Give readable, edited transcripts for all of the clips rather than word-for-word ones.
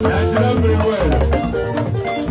Nigeria very well.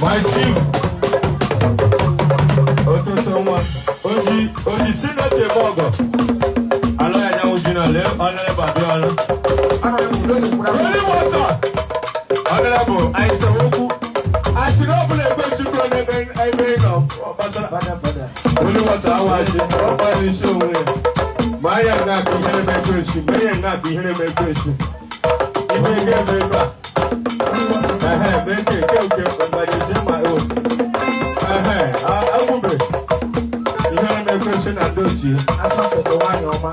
My chief, ụtụtụ nwa oji oji si n'oche eme ọgọ ala ya nyanwụ ji na lee Honorable Abiola. Holy water. Honorable, anyị sọrọ okwu asịrị ọbụla ekwesị bụrụ n'ebe ebe ị nọ gbasara holy water awaji ọ gbara isi onwe ya ma anya nga ka ihere m ekwesị ma ihe nga ka ihere m ekwesị ihe ga-eme ebe a. Ehe, mee ke ke oke mgbanyezi ma Uche. Asapẹ̀tẹ̀ nwanyị ọma.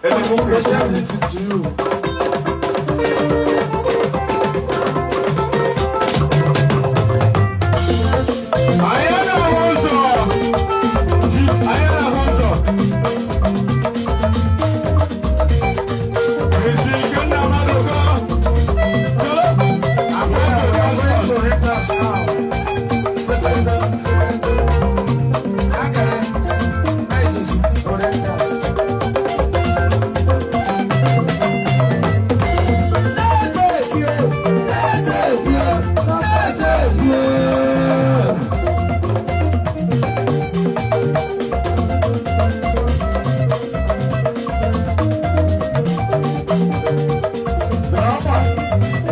Enugu Special Christian. Greeting to you. Anyị na-ahụ ụzọ. Ji, anyị na-ahụ ụzọ. Ezi ike nna mmadụ gọ. Go. I'm going to Orientals now. Second, second. Akara, Aegis, Orientals. Drama.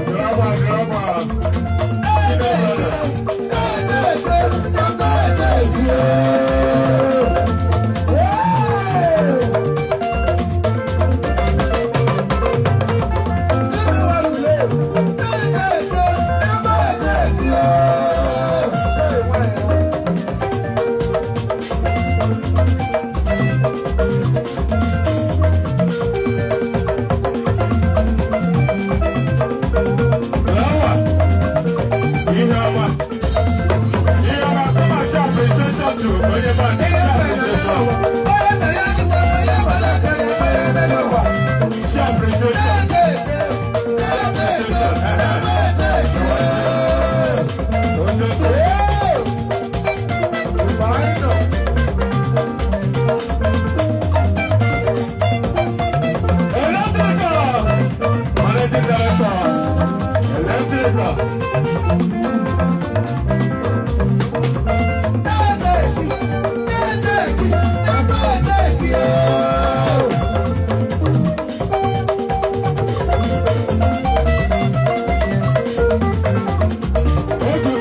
Drama, drama. Drama. Ihe ọma. Ihe ọma. Come and show appreciation to onye band. Show appreciation. Show appreciation. Appreciation. Ototo. Electrical. Managing Director. Electrical. Ogu.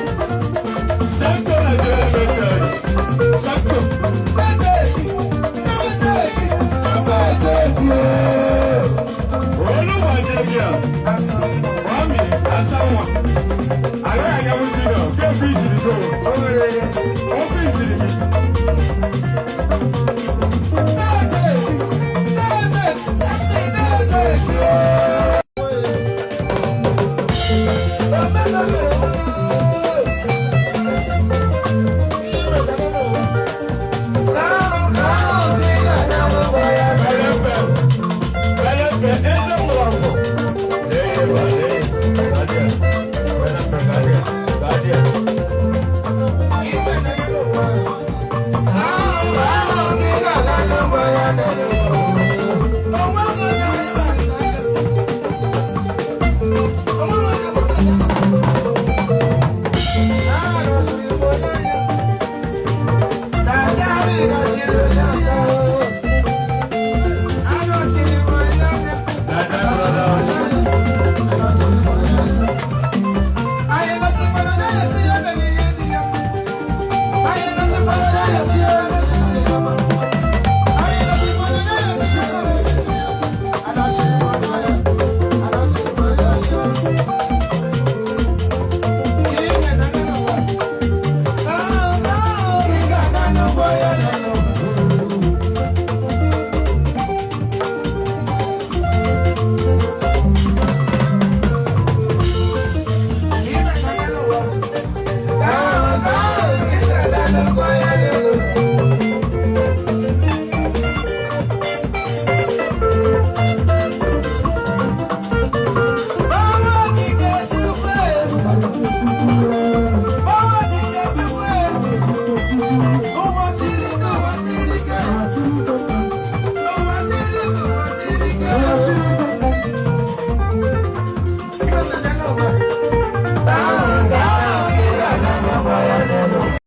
Sanko Nigeria Limited. Sanko. Olúwàjẹ̀gẹ̀. Wàmí Asanwa. Àlọ́ àyẹ̀wò ti nà. Kí o fi ìjìnì tó. Ó fi ìjìnì mi.